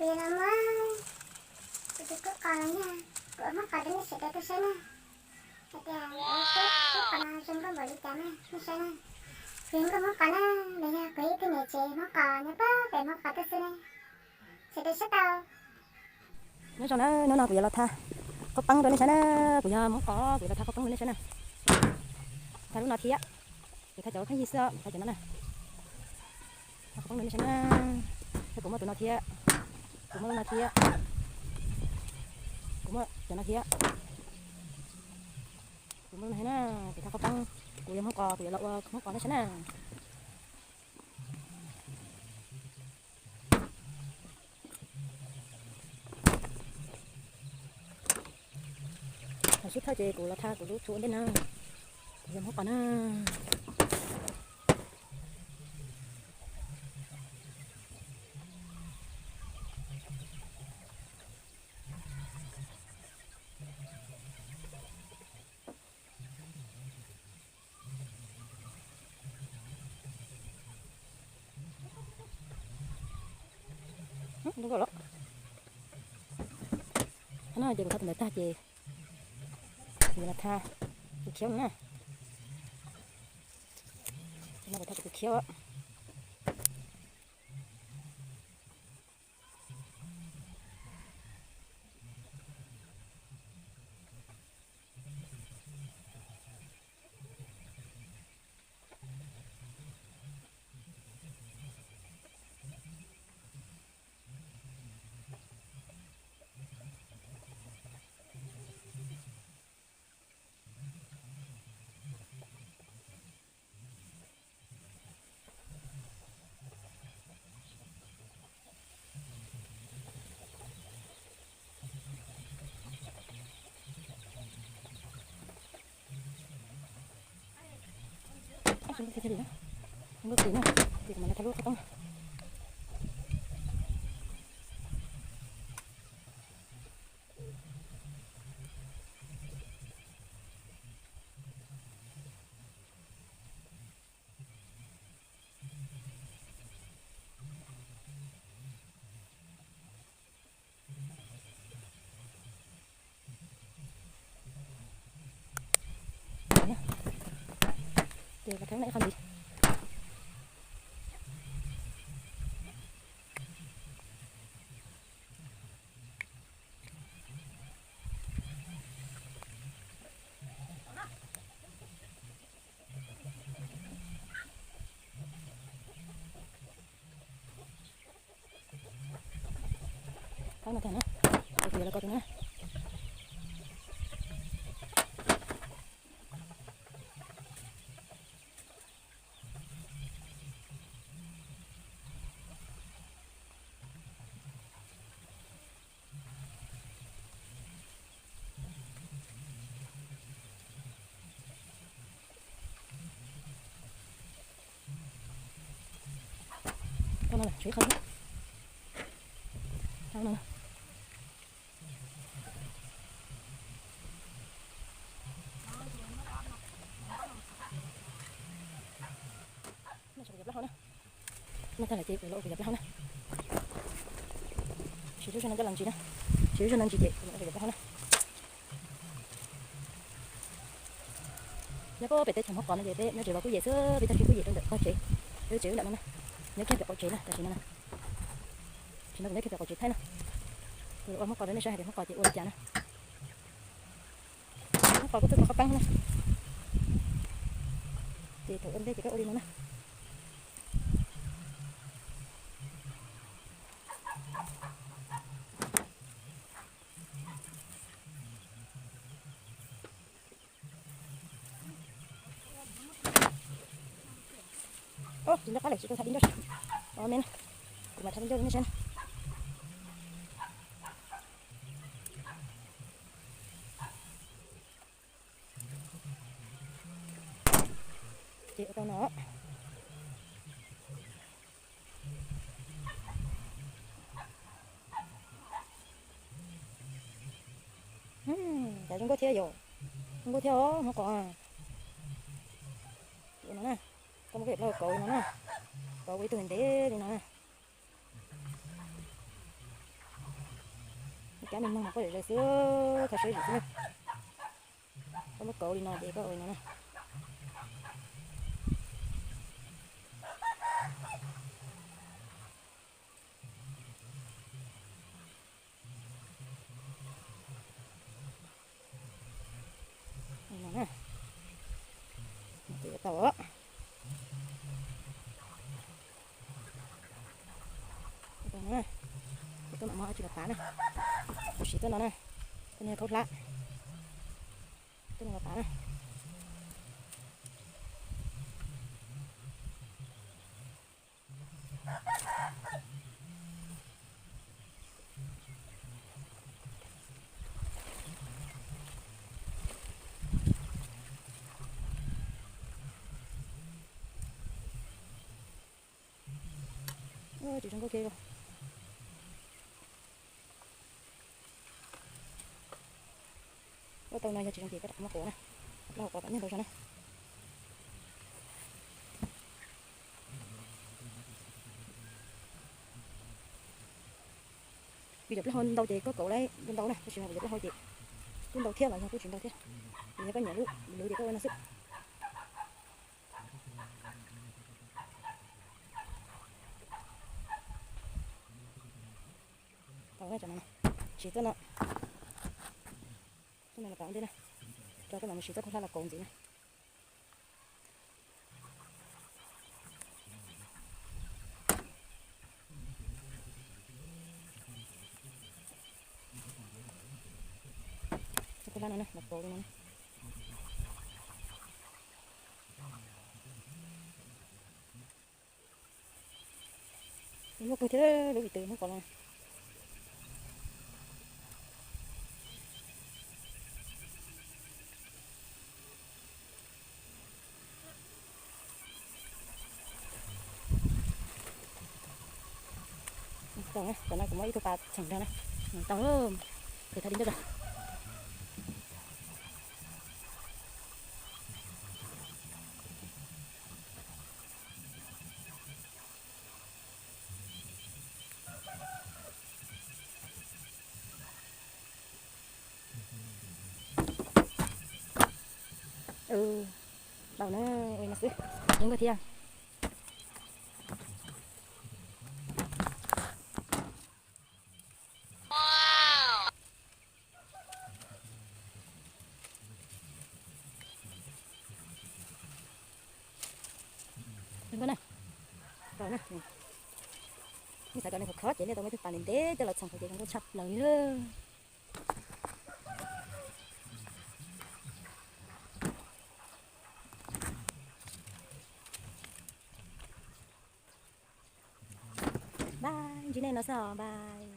Kuv yuav los muab kuv tus kub qos los yog kuv ua Hmoob qos rau nej sawv daws tau saib na. Hais tias kuv ua Hmoob qos no zoo nkauj npaum li cas na, nej saib na. Kuv yog nkauj Hmoob qos na, los yog kuv ib tug niam tsev Hmoob qos nyob pem Hmoob qos tuaj xwb na. Sawv daws saib tau. Nyob zoo na, hnub no kuv yuav los tha qaub peeb rau nej saib na. Kuv yog Hmoob qos, kuv yuav los tha qaub peeb rau nej saib na. Tha lub no thiab, kuv tha cov khaub yig xwb, kuv tha cov no na. Tha qaub peeb rau nej saib na. Thiab kuv muaj tus no thiab, kuv muaj lub no thiab, kuv muaj cov no thiab, kuv muaj lub no thiab na. Kuv tha qaub peeb, kuv yog Hmoob qos, kuv yuav los ua Hmoob qos nej saib na. Thaum xub thawj ces kuv los tha kuv lub tshuaj ua ntej na, kuv yog Hmoob qos na. Hnub no ces kuv tha tus ntawd tag ces kuv yuav los tha tus khiav no na. Tus no kuv tha tus khiav. Nkauj thiab li na, nkauj kawg na, ces kuv mam li tha lub qhov toob. Ces kuv thab ib qho ntxiv. Thab no tag na, kuv yuav los kov tus na. Qhov no tshuav ib qho thiab. Qhov no no tshuav kuv cov plaub hau na. No tag lawm ces kuv los ua kuv cov plaub hau na. Siv lub zog no coj los ntsis na. Siv lub zog no ntsis ces kuv los ua kuv cov plaub hau na. Nyob pem teb chaws Hmoob Qos no ces peb nyob tsev los kuj yem xwb, peb tag kis kuj yem rau ntawm qog tsev, peb tsev ub ntawm no na. Nyob kiag pem qaum tsev na, tam sim no na. Tam sim no kuv nyob kiag pem qaum tsev Thaib na. Kuv los ua Hmoob Qos rau nej saib hais tias Hmoob Qos ces ua li cas na. Hmoob Qos kuj tuaj tha qaub peeb na. Ces thaum ua ntej ces koj ua li no na. Tsis nco qab lawm, tsis tau tha dib ncauj. Ob me na, kuv mam tha dib ncauj rau nej saib na. Ces ua tau no. Cas zoo nkauj thiab yom. Zoo nkauj thiab os Hmoob Qos. Ces no na, koj muab koj yam plaub hau kauv li no na, kauv ua ib tug ntev ntev li no na. Cov me noog mas koj zem zaws xwb, koj saib zem xwb na. Koj muab kauv li no ces koj ua li no na. Li no na. Ces yuav tau. Tau na. Tuaj mam muab tsis los pav na. Kuv siv tuaj no na. Tuaj no khaub hlab. Tuaj no los pav na. Tsis zoo nkauj kiag. Ua tau no yog tsis zoo ces koj rov qab muab quav na. Plaub hau quav kom nyuag ntau zog na. Vim yog plaub hau ntau ces koj kauv lawm ntau na, tab sis mas vim yog plaub hau ces kuj ntau thiab los yog kuj tsis ntau thiab. Vim yog koj nyiam lub lwv ces koj ua no xwb. Tau na, siv tuaj no, tuaj no los pav ua ntej na, rau koj mam mus siv txoj khaub hlab los kauv ntxiv na. Txoj khaub hlab no na, los kauv li no na. Muaj kawg thiab lub vim twg muab kauv los. Tau na, tam no kuv muab ib tug pas txheem nrog na. Tau, pem thaij li ntawd. Tau na, ua no xwb, zoo nkauj thiab. Zoo nkauj na. Tau na. Nej xav kom nws khov khov ces nej tau muab ib tug pas ntev ntev coj los txheem ces zoo nkauj tshaj plaws li lawm. Bye, ntsib nej no xwb os, bye.